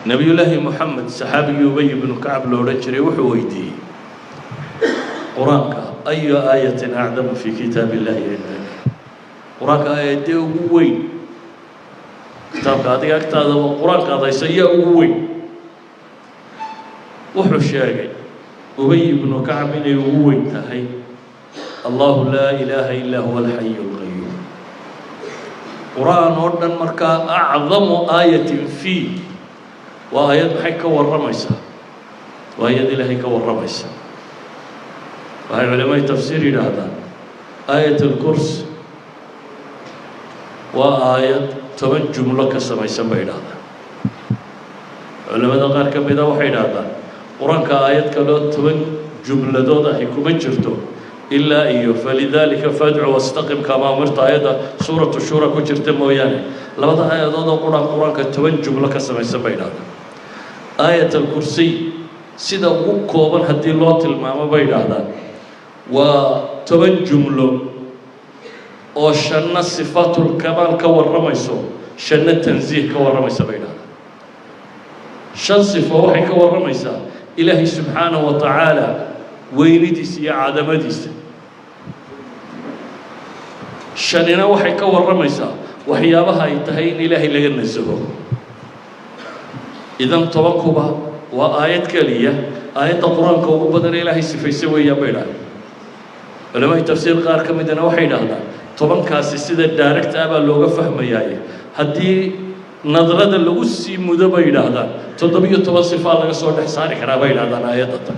Nebiyullaahi Moxamed saxaabigii Ubay ibnu Kacab lo odhan jiray wuxuu weydiiyey: "Qur-aanka أي آية أعظم في كتاب الله عندك?" Qur-aanka aayadee ugu weyn kitaabka adiga agtaada, qur-aanka adaysa yaa ugu weyn? Wuxuu sheegay Ubay ibnu Kacab inay ugu weyn tahay الله لا إله إلا هو الحي القيوم. Qur-aan oo dhan markaa أعظم آية فيه waa aayad maxay ka warramaysaa? Waa aayad Ilaahay ka warramaysa. Waxay culamada tafsiir yidhaahdaan آية الكرسي waa aayad 10 jumlo ka samaysan bay yidhahdaan. Culamada qaar ka mida waxay yidhaahdaan qur-aanka aayad kaloo 10 jumladood ahi kuma jirto ilaa iyo "فلذلك فادع واستقم كما أمرت", aayadda Suuratu Shuura ku jirta mooyaane. Labada aayadood oo qur-aan qur-aanka 10 jumlo ka samaysan bay yidhahdaan. آية الكرسي sida ugu kooban haddii loo tilmaamo, bay yidhaahdaan, waa 10 jumlo oo shanna صفات الكمال ka warramayso, shanna تنزيه ka warramaysa, bay yidhahdaan. Shan sifo waxay ka warramaysaa Ilaahay subxaanahu wa tacaala weynidiisa iyo cadamadiisa, shanina waxay ka warramaysaa waxyaabaha ay tahay in Ilaahay laga nasaho. Idan tobankuba waa aayad keliya. Aayadda qur-aanka ugu badan ee Ilaahay sifaysa weeyaan, bay idhahdeen culamada tafsiir. Qaar ka midana waxay idhaahdaan tobankaasi sida direct ah baa looga fahmayaaye, haddii nadrada lagu sii mudo, bay yidhaahdaan, 17 sifaa laga soo dhex saari karaa, bay yidhahdaan. Aayadda tan,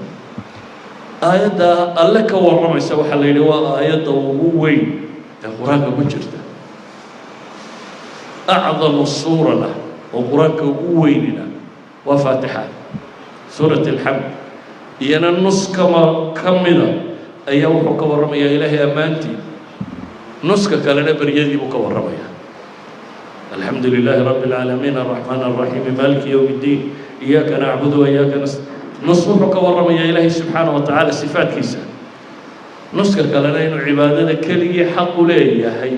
aayadda Alle ka warramaysa, waxaa la yidhi waa aayadda ugu weyn ee qur-aanka ku jirta. أعظم suurana oo qur-aanka ugu weynina waa Faatixa, Suurat Alxamd. Iyana nus kama ka mida ayaa wuxuu ka warramayaa Ilaahay ammaantii, nuska kalena beryadii buu ka warramaya. الحمد لله رب العالمين الرحمن الرحيم مالك يوم الدين إياك نعبد وإياك نستعين. Nus wuxuu ka warramayaa Ilaahay subxaanaه wa tacaala sifaatkiisa, nuska kalena inuu cibaadada keligii xaq u leeyahay,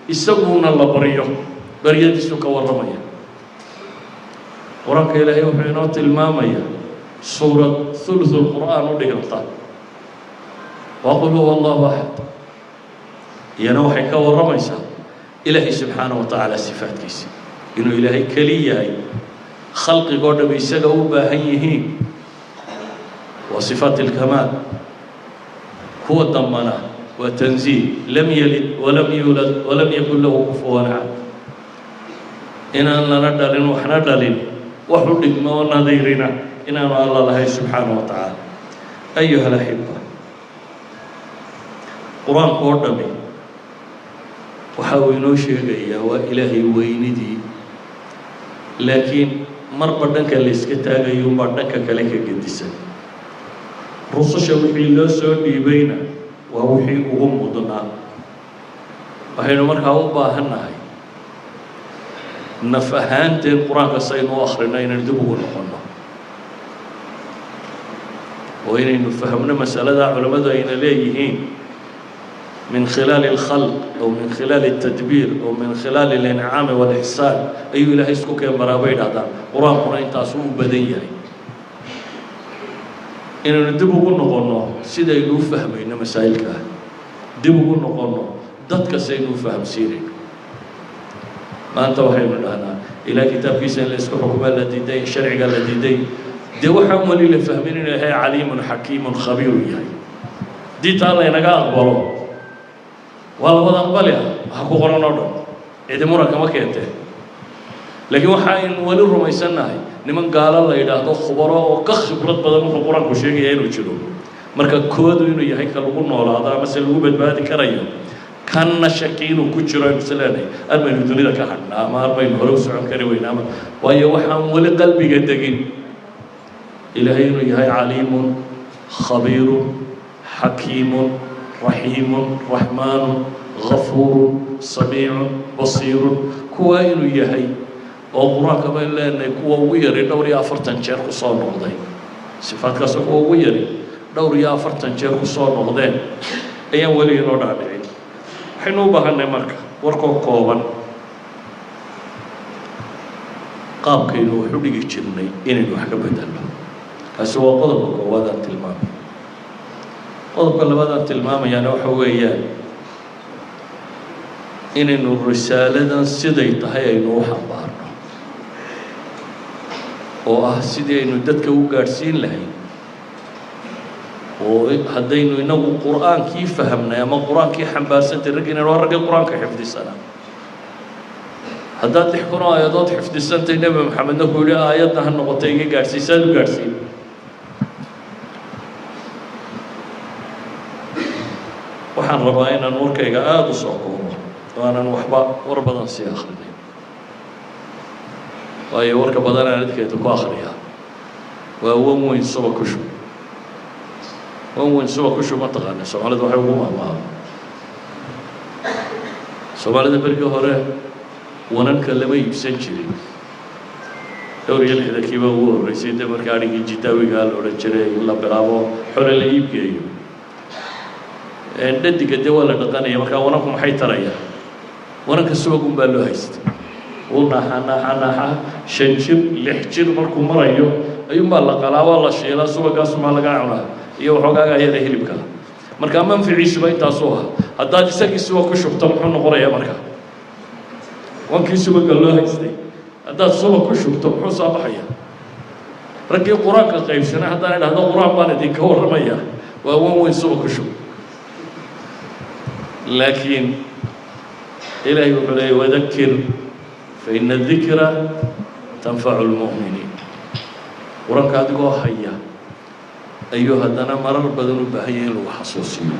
isaguna la baryo, baryadiisuu ka warramaya. Qur-aanka Ilaahay wuxuu inoo tilmaamayaa suurad ثلث الqur'aan u dhiganta, waa قل هو الله أحد. Iyana waxay ka warramaysaa Ilaahay subxaanaه wa tacaala sifaatkiisa, inuu Ilaahay keli yahay, khalqigoo dham isaga u baahan yihiin, waa صفات الكمال. Kuwa dambana waa تنزيه: لم يلد ولم يولد ولم يكن له كفوا أحد, inaan lana dhalin, waxna dhalin, wax u dhigmo oo nadiirina inaanu Alla lahayn subxaanaه wa tacaala. أيها الأحبة, qur-aanku oo dhami waxa uu inoo sheegayaa waa Ilaahay weynidii, laakiin marba dhanka la iska taagayo unbaa dhanka kale ka gedisan. Rususha wixii loo soo dhiibayna waa wixii ugu mudnaa. Waxaynu markaa u baahan nahay naf ahaanteen qur-aanka saynu u akhrino inaynu dib ugu noqonno oo inaynu fahmno masaladaa culammadu ayna leeyihiin من خلال الخلق أو من خلال التدبير أو من خلال الإنعام والإحسان ayuu Ilaahay isku keen baraa, bay idhahdaan. Qur-aankuna intaasuu u badan yahay inaynu dib ugu noqonno sidaynu u fahmayno masaa'ilkaa, dib ugu noqonno dadka saynu u fahamsiinayno. Maanta waxaynu dhahnaa ilaa kitaabkiisa in la isku xukumaa la diiday, sharciga la diiday. Dee waxaan weli la fahmin inuu Ilaahay عليم حكيم خبير yahay. Haddii taa laynaga aqbalo, waa labada aqbali ah waxa ku qoran oo dhan, cidi muran kama keenteen. Laakiin waxa aynu weli rumaysannahay niman gaalo la yidhaahdo, khubaro oo ka khibrad badan wuxuu qur-aanku sheegaya inuu jiro, marka koodu inuu yahay ka lagu noolaado ama se lagu badbaadi karayo, kanna shaki inuu ku jiro aynu is leenahay armaynu dunida ka hadhnaa ama armaynu hore u socon kari weyna ama waayo waxaan weli qalbiga degin Ilaahay inuu yahay عليم خبير حكيم رحيم رحمن غفور سميع بصير, kuwa inuu yahay oo qur-aanka baynu leenahay kuwa ugu yari dhowr iyo afartan jeer kusoo noqday sifaadkaasoo kuwa ugu yari dhowr iyo afartan jeer kusoo noqdeen ayaan weli inoo dhaadhicin. Waxaynu u baahanay marka, warkoo kooban, Qaabkaynu wax u dhigi jirnay inaynu wax ka bedelno. Kaasi waa qodobka koowaad aan tilmaamay. Qodobka labaad aan tilmaamayaana waxa weeyaan inaynu risaaladan siday tahay aynu u xambaarno, oo ah sidii aynu dadka u gaadhsiin lahayn, oo haddaynu inagu Qur-aankii fahamnay ama Qur-aankii xambaarsantay, raggiina waa raggii Qur-aanka xifdisanaa. Haddaad 6000 oo aayadood xifdisantay, Nebi Maxamedna ku yihi aayadna ha noqota iga gaadhsiisaad u gaadhsiin. Waxaan rabaa inaan warkayga aada u soo koobo oo aanan waxba war badan sii akrinin, waayo warka badan aan idkeeda ku akriyaa waa wan weyn suba ku shub. Wan weyn suba ku shub ma taqaana? Soomaalida waxay ugu mahmaado, Soomaalida berigii hore wananka lama iibsan jirin. Dhowr iyo lixdankiiba ugu horreysay dee marka adhigii jidaawigaa la odhan jiray in la bilaabo xole la iibgeeyo, dhadiga dee waa la dhaqanaya. Markaa wananku maxay tarayaan? Wananka subagun baa loo haystay. Uu naaxa, naaxa, naaxa, 5 jir, 6 jir markuu marayo ayuunbaa la qalaa, waa la shiilaa, subagaasumaa laga cunaa iyo waxoogaagaa yara hilibkaa. Markaa manficiisuba intaasuu ahaa. Haddaad isagii subag ku shubto, muxuu noqonayaa? Markaa wankii subaga loo haystay haddaad subag ku shubto, muxuu soo baxaya? Raggii Qur-aanka qaybsanay haddaan idhahdo Qur-aan baan idinka warramaya, waa wan weyn subag ku shub. Laakiin Ilaahay wuxuu leeyay: "Wadakir fa ina dikra tanfacu lmu'miniin." Qur-aanka adigoo haya ayuu haddana marar badan u baahan yahay in lagu xasuusiyo.